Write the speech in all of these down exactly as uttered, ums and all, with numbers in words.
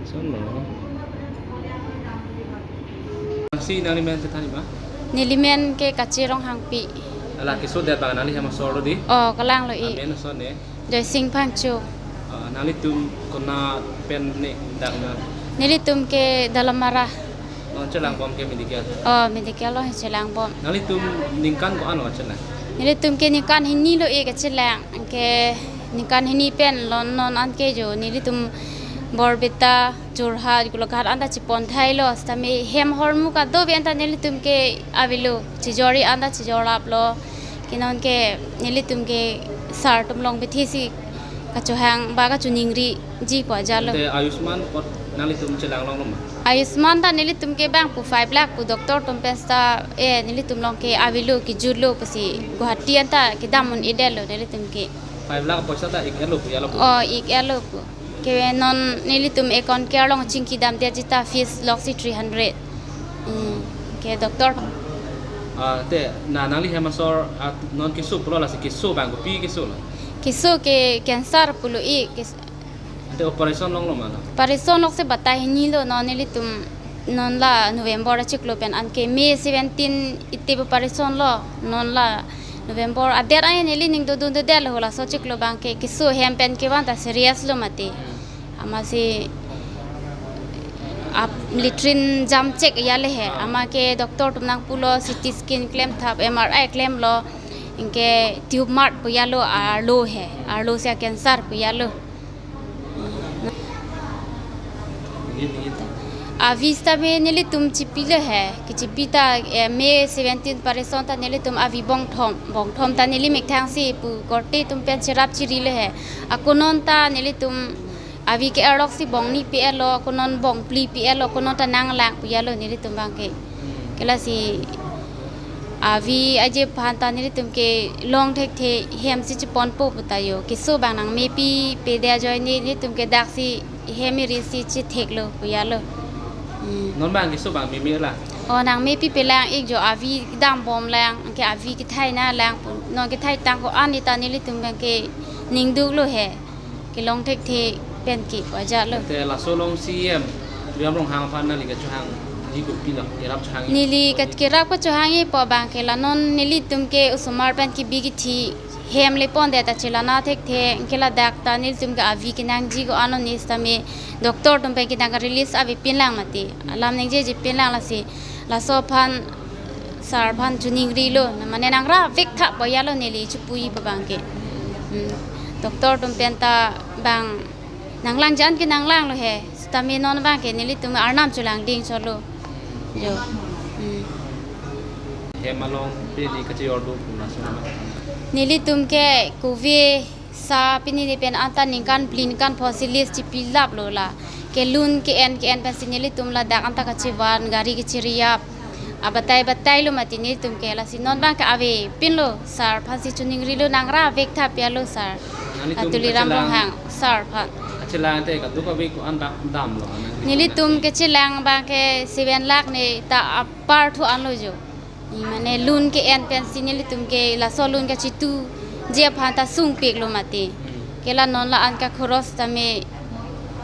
Sono. Nangsi nanglimen chethan ma? Nelimen ke Kache Ronghangpi. Hala keso det abang nangli hem asor lo dei? Oh, kalang lo ik. Amen ason ne? Joysing Phangcho. Ah, nanglitum konat pen ne dak na? Nelitum ke Dalamara. Non chelangbom ke medical? Oh, medical lo chelangbom. Nanglitum ningkan ko-an lo chelang? Nelitum ke ningkan hini lo ik chelang. Ke ningkan hini pen lo non an ke jo nelitum Borpeta, Jorhat, Golaghat anta chepon thai lo, sitame hem hormu kado pen ta nelitum ke avelo, chejor-i anta chejor lap lo. Ke non ke nelitum ke sar atum along bethi si kachohang ba kachoningriji pu ajat lo. Te Ayushman apot nanglitum chelang long lo ma? Ayushman ta nelitum ke bang pu five lakh pu doctor atum pen ta, eh, nelitum along ke avelo, kejut lo pusi Guwahati anta kedam un-edet lo nelitum ke. Five lakh poisa ta ik-et lo pu ajat lo pu? Oh, ik-et lo pu. Ke non nelitum account ke along chingki damde ajita fees loksi three hundred. Hmm. Ke doctor. Ah, te na nangli hem asor, ah, non keso pulo, lasi keso abang kopi keso lo? Keso ke cancer pulo ik, kes- Ante operation long lo ma lo? Operation loksi batai hini lo, non nelitum non la November achiklo pen an ke May seventeen ite operation lo, non la November adet ai neli ning dodun dodet lo, laso chiklo abang ke keso hem pen kevan ta serious lo mati. Hmm. Amatsi ap latrine jam chek ajat le he. Ah. Amat ke doctor atum nangpulo C T scan klem thap, M R I klem lo, anke tumor pu ajat lo, arlo he, arlo si cancer pu ajat lo. Avi sitame nelitum chipilo he, kechipi ta, eh, May seventeen operation ta nelitum avi bongthom, bongthom ta neli methang si pu korte atum pen cherap chirilo he. Ako non ta nelitum avi ke-er loksi bong hini pi-et lo, ako non bong phli pi-et lo, ako non ta nanglang pu ajat lo nelitum abang ke. Ke lasi avi aje aphan ta nelitum ke long thekthe hem si cheponpo pu ta jo. Keso abang nangmepi pede ajoine nelitum ke dak si hem eri si chethek lo pu ajat lo. Hmm. Non abang keso abang meme la? Oh, nangmepi pelang ik jo, avi dambom lang, anke avi kethai nanglang pu, non kethai tang ko-an ta nelitum abang ke ning duk lo he. Kelong thekthe pen ke pu ajat lo. Te laso along C E M Tuliram Ronghang aphan nangli kachohangji kopi lo, kerap chohangji? Neli kat-, kerap kachohangji pu abang ke la non nelitum ke osomar pen kebi kethi hem le pondet ta chelana thekthe, anke ladak ta nelitum ke avi kenangji ko-an lo ne sitame doctor atum pen ke nang release avepin lang mati. Alam ningjeje pin lang lasi laso aphan sar aphan choningri lo, mane nangrap vek thap pu ajat lo neli chepuji pu abang ke. Hmm. Doctor atum pen ta bang nanglangji an ke nanglang lo he. Sitame non abang ke nelitum arnam cholangding chot lo. Jo. Hmm. Hem along pini kachejor do pu laso ma? Nelitum ke kove sa pini ni pen anta ningkan phli ningkan pho si lease chipi lap lo la. Ke lun ke-en ke-en pensi nelitum ladak anta kachevan, gari kacheriap. Abatai batai lo mati nelitum ke, lasi non abang ke avepin lo, sar aphan si choningri lo, nangrap vek thap ajat lo sar. Nangli atum Tuliram kachelang, Ronghang sar aphan. Kachelang te kadokave ko-an dam, dam lo nangli? Nelitum kachelang abang ke seven lakh ne ta apar thu an lo jo. Mane lun ke-en pensi nelitum ke laso lun kachethuji aphan ta sungpik lo mati. Hmm. Ke la non la-an kakhoros tame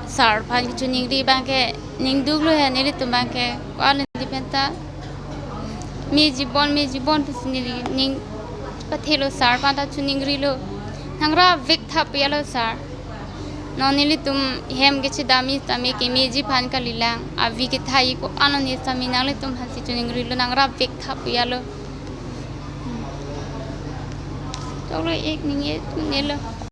sar aphan kachoningri abang ke ning duk lo he nelitum abang ke. Ko-an lo neli pen ta me jibon, me jibon pusi neli ning pathe lo, sar aphan ta choningri lo. Nangrap vek thap ajat lo sar. Non nelitum hem kachedamji tame kemeji aphan kalilang, avi kethai ko-an lo ne sitame nanglitum aphan si choningri lo, nangrap vek thap ajat lo. Choklo ik ning-e ne lo.